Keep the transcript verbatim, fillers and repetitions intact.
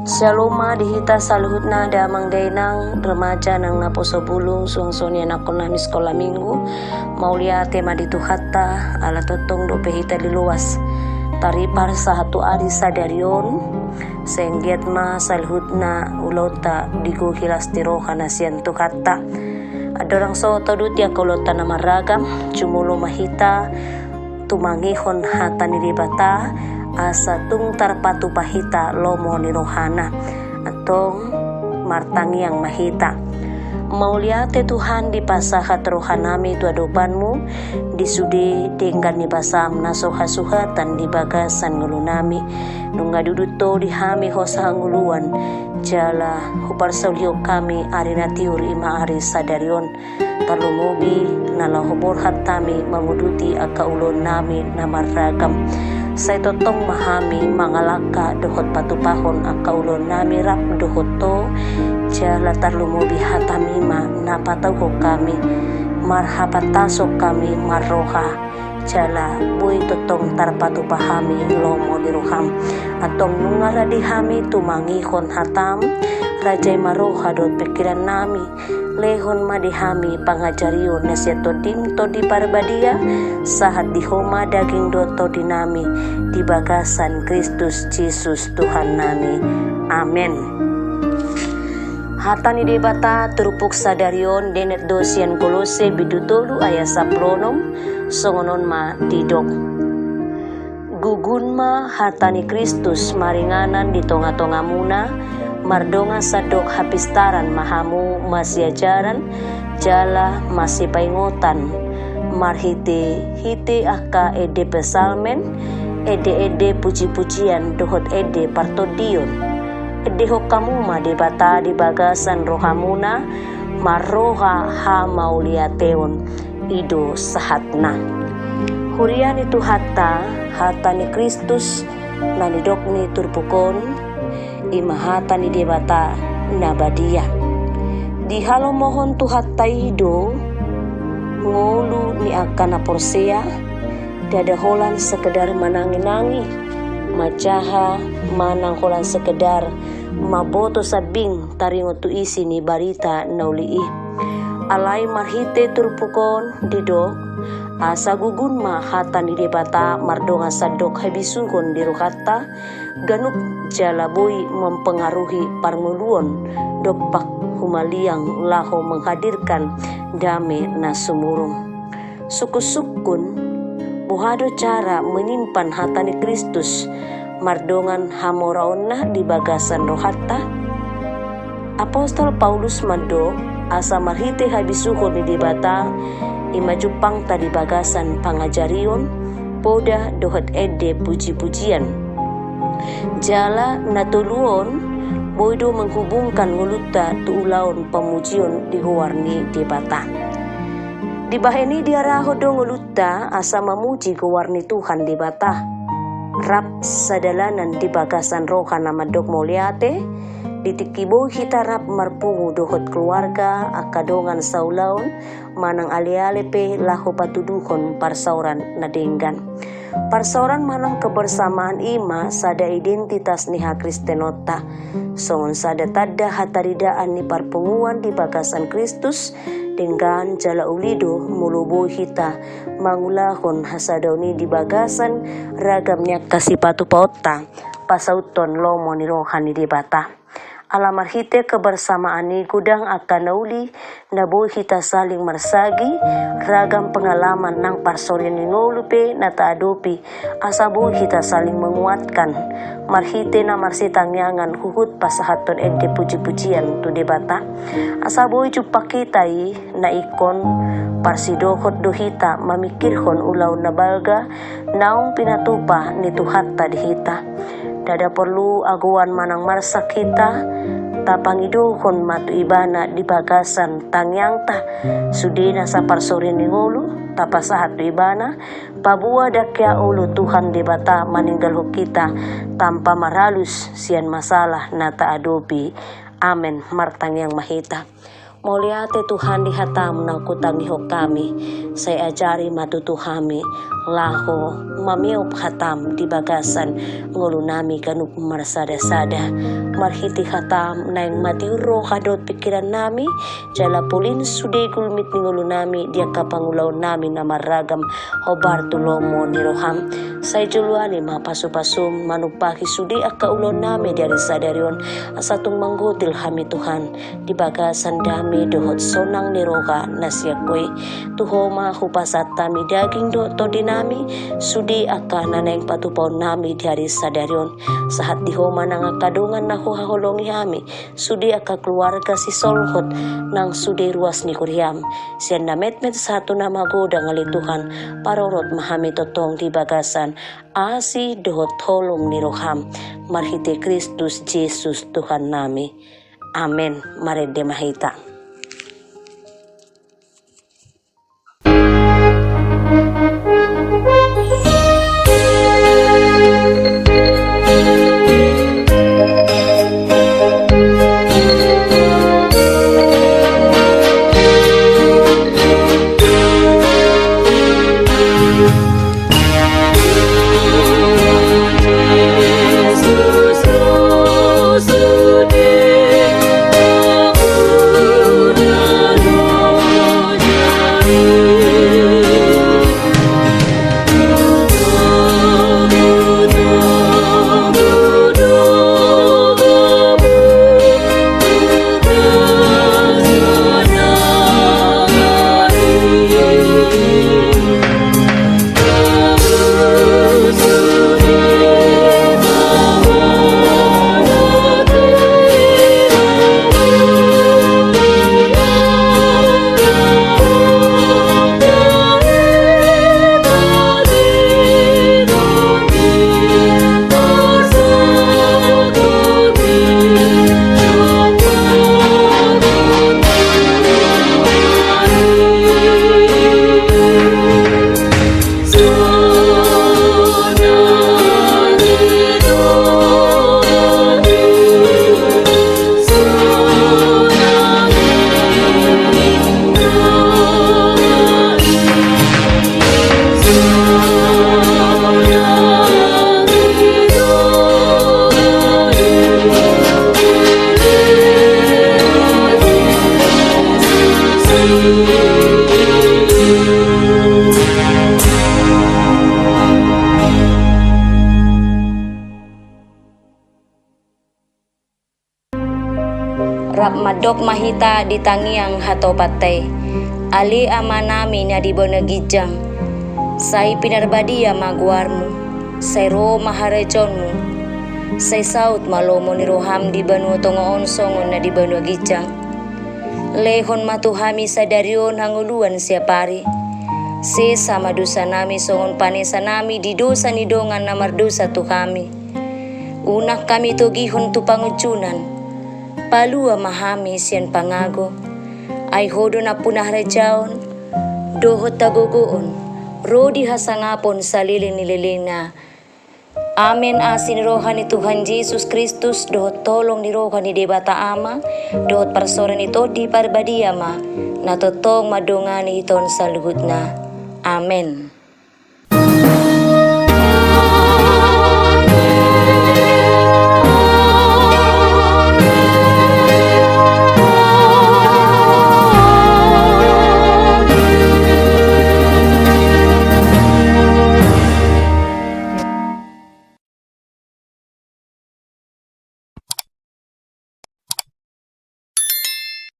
Syalom ma di hita saluhutna damang dainang, remaja nang naposo bulung, suang songon i anakkon nami sikola minggu. Mauliate ma di Tuhanta, ala tongtong dope hita diloas taripar sahat tu ari sadari on. Sai anggiat ma saluhutna ulaonta digohi las ni roha na sian Tuhanta. Andorang so tauduti angka ulaonta na marragam, jumolo ma hita tumangihon hata ni Debata, asa tung tarpatupa hita lomo ni rohana. Antong martangiang ma hita. Mauliate Tuhan, dipasahat rohanami tu adopanmu, di sude denggan ni basam na so hasuhatan di bagasan ngolunami. Nunga dudut todi hami hosa hangoluan, jala huparsaulihon hami ari na tiur, i ma ari sadari on. Tarlumobi na laho borhat hami manguduti angka ulaonnami na marragam. Sai tongtong ma hami mangalangka dohot patupahon angka ulaonnami rap dohot Ho, jala tarlumobi hatami ma na patauhon hami, marhapantason hami marroha, jala boi tongtong tarpatupa hami lomo ni roham. Antong nunga rade hami tumangihon hatam, rajai ma roha dohot pingkirannami, lehon ma di hami pangajarion na sian Tondim Tondi Parbadia, sahat di Ho ma daging dohot tondinami, di bagasan Kristus Jesus Tuhannami. Amen. Hata ni Debata turpuk sadari on dienet do sian Kolose bindu tolu ayat sampulu onom, songon on ma didok. Gugun ma hata ni Kristus maringanan di tongatongamuna, mardongan sandok hapistaran ma hamu masiajaran jala masipaingotan, marhitehite angka ende psalmen, endeende pujipujian dohot ende partondion. Endehon hamu ma Debata di bagasan rohamuna, marroha hamauliateon. I do sahatna. Huria ni Tuhanta, hata ni Kristus na nidok ni turpuk on, i ma hata ni Debata na badia. Dihalomohon Tuhanta i do ngolu ni angka na porsea, ndada holan sekedar mananginangi, manjaha, manang holan sekedar mamboto sambing taringot tu isi ni barita na uli i. Alai marhite turpuk on didok, asa gugun ma hata ni Debata mardongan sandok habisuhon di rohanta ganup jala boi mempengaruhi parngoluon dompak humaliang laho menghadirkan dame na sumurung. Sungkunsungkun, boha do cara menyimpan hata ni Kristus mardongan hamoraonna di bagasan rohanta? Apostel Paulus mandok, asa marhite habisuhon ni Debata, i ma jumpangta di bagasan pangajarion, poda dohot ende pujipujian. Jala na tolu on, boi do menghubungkan ngolunta tu ulaon pamujion di goar ni Debata. Dibahen i diarahon do ngolunta asa mamuji goar ni Tuhan Debata. Rap sadalanan di bagasan roha na mandok mauliate, di tingki boi hita rap marpungu dohot keluarga, angka dongan saulaon, manang aleale pe laho patuduhon parsaoran na denggan. Parsaoran manang kebersamaan i ma sada identitas ni hakristenonta. Songon sada tanda hataridaan ni parpunguan di bagasan Kristus, denggan jala uli do molo boi hita mangulahon hasadaon i di bagasan ragam ni angka sipatupaonta pasauthon lomo ni roha ni Debata. Ala marhite kebersamaan i godang angka na uli na boi hita saling marsagi, ragam pengalaman nang parsorion ni ngolu pe na taadopi, asa boi hita saling menguatkan marhite na marsitangiangan huhut pasahathon ende pujipujian tu Debata. Asa boi jumpang hita i na ingkon parsidohot do hita mamingkirhon ulaon na balga naung pinatupa ni Tuhanta di hita. Ndada porlu agoan manang marsak hita, tapangidohon ma tu Ibana di bagasan tangiangta, sude nasa parsorion ni ngolu tapasahat tu Ibana, paboa ndang hea olo Tuhan Debata maninggalhon hita tanpa maralus sian masalah na taadopi. Amen. Martangiang ma hita. Mauliate Tuhan di hataM na hutangihon hami, sai ajari ma tutu hami laho mameop hataM di bagasan ngolunami ganup marsadasada. Marhite hataM naeng matiur roha dohot pingkirannami, jala polin sude gulmit ni ngolunami di angka pangulaonnami na marragam hombar tu lomo ni rohaM. Sai joloani ma pasupasuM manumpahi sude angka ulaonnami di ari sadari on, asa tung manggotil hami Tuhan di bagasan dame dohot sonang ni roha na sian Ho i. Tu Ho ma hupasahat hami daging dohot tondinami, sude angka na naeng patupaonnami di ari sadari on. Sahat di Ho ma nang angka dongan na huhaholongi hami, sude angka keluarga sisolhot nang sude ruas ni huriaM. Sian na metmet sahat tu na magodang ale Tuhan, parorot ma hami tongtong di bagasan asi dohot holong ni rohaM, marhite Kristus Jesus Tuhannami. Amen. Marende ma hita. Rap mandok ma hita di tangiang hatopanta i. Ale Amanami na di banua ginjang, sai pinarbadia ma goarMu, sai ro ma harajaonMu, sai saut ma lomo ni rohaM di banua tonga on songon na di banua ginjang. Lehon ma tu hami sadari on hangoluan siapari. Sesa ma dosanami songon panesanami di dosa ni dongan na mardosa tu hami. Unang hami togihon tu pangunjunan. Palua ma hami sian pangago. Ai Ho do nampuna harajaon, dohot hagogoon, ro di hasangapon saleleng ni lelengna. Amen. Asi ni roha ni Tuhan Jesus Kristus, dohot holong ni roha ni Debata Ama, dohot parsaoran ni Tondi Parbadia ma na tongtong mandongani hita on saluhutna. Amen.